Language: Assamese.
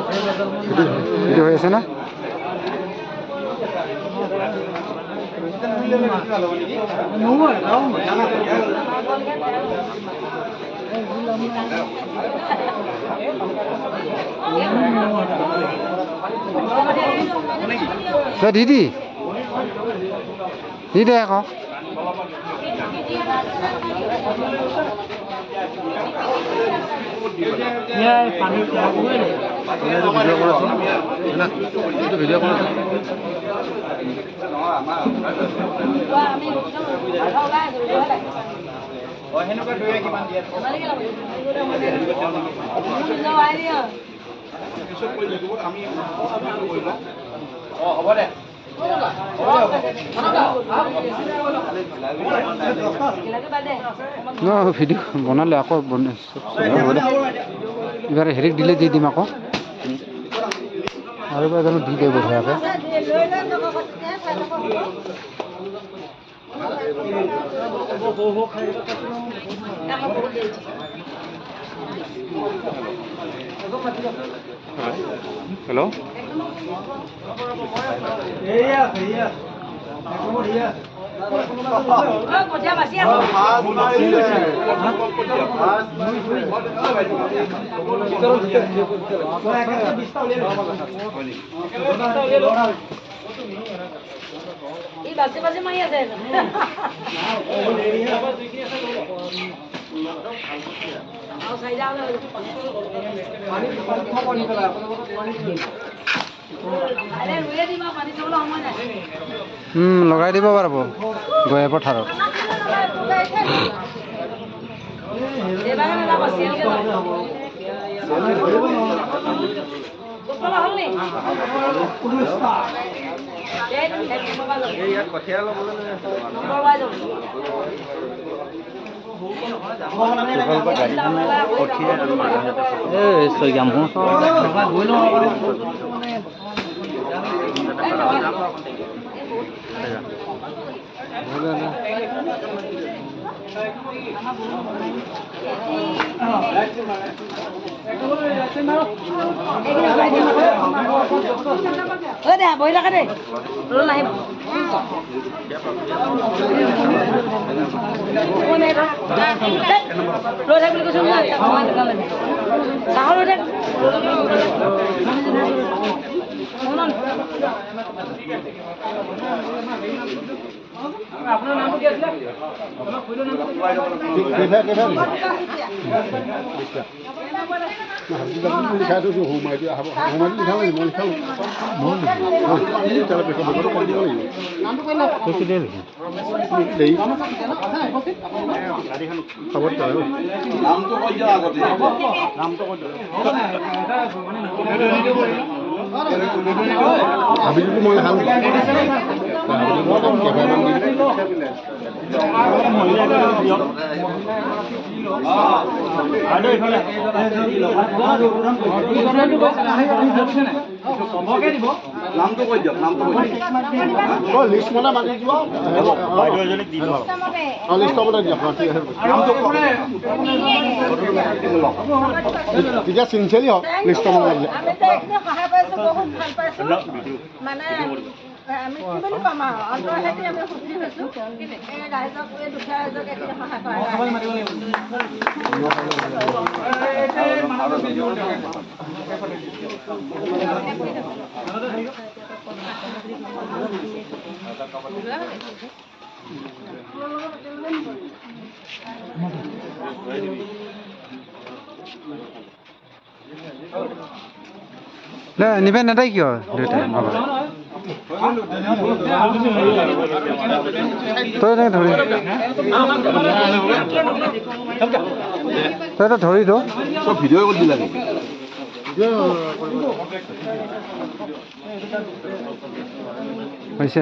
ভিডিঅ' হৈ আছে না? দিদি দি দে আকৌ। ভিডিঅ' কৰাচোন। ভিডিঅ' বনালে আকৌ এইবাৰ হেৰিক দিলে দি দিম আকৌ। আৰু এবাৰ জানো দি দে বঢ়িয়াকৈ। হেল্ল' লগাই দিব পাৰিব গৈ পথাৰত। মানে আমি কি বুলি ক'ম আৰু অন্তৰহেতি আমি সুখী হৈছোঁ। এই ৰাইজক, এই দুখীয়া ৰাইজক এইখিনি সহায় কৰাৰ কাৰণে। নিবে নেদাই কিয় দেউতাই? তই ধৰি, তই ধৰি দো। ভিডিঅ' কৰি দিলা হৈছে।